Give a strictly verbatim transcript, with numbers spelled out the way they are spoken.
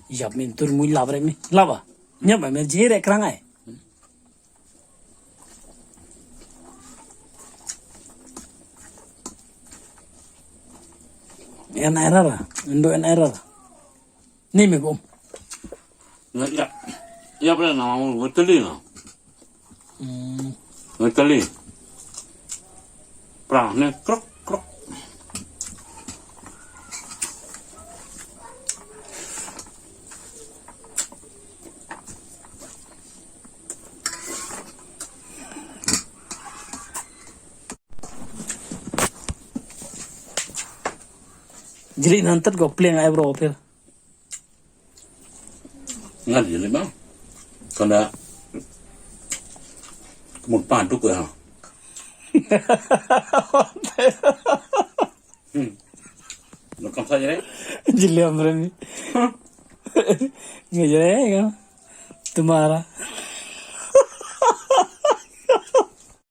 Yap min tur mui lab re mi. Laba. Nyap ba mer jere krang ai. En error. Endo en error. Ni me gum. Ya, ya. Ya pernah nama mu ngeteli na. Hmm. Ngeteli. Prah ne krok krok. Jili nantat go pleng ai bro pil. Ngan jili bang. Kanda kemur paduk ya. Hmm. Lo kam saja deh. Jili amrani. Nggak jadi ya. Tumara.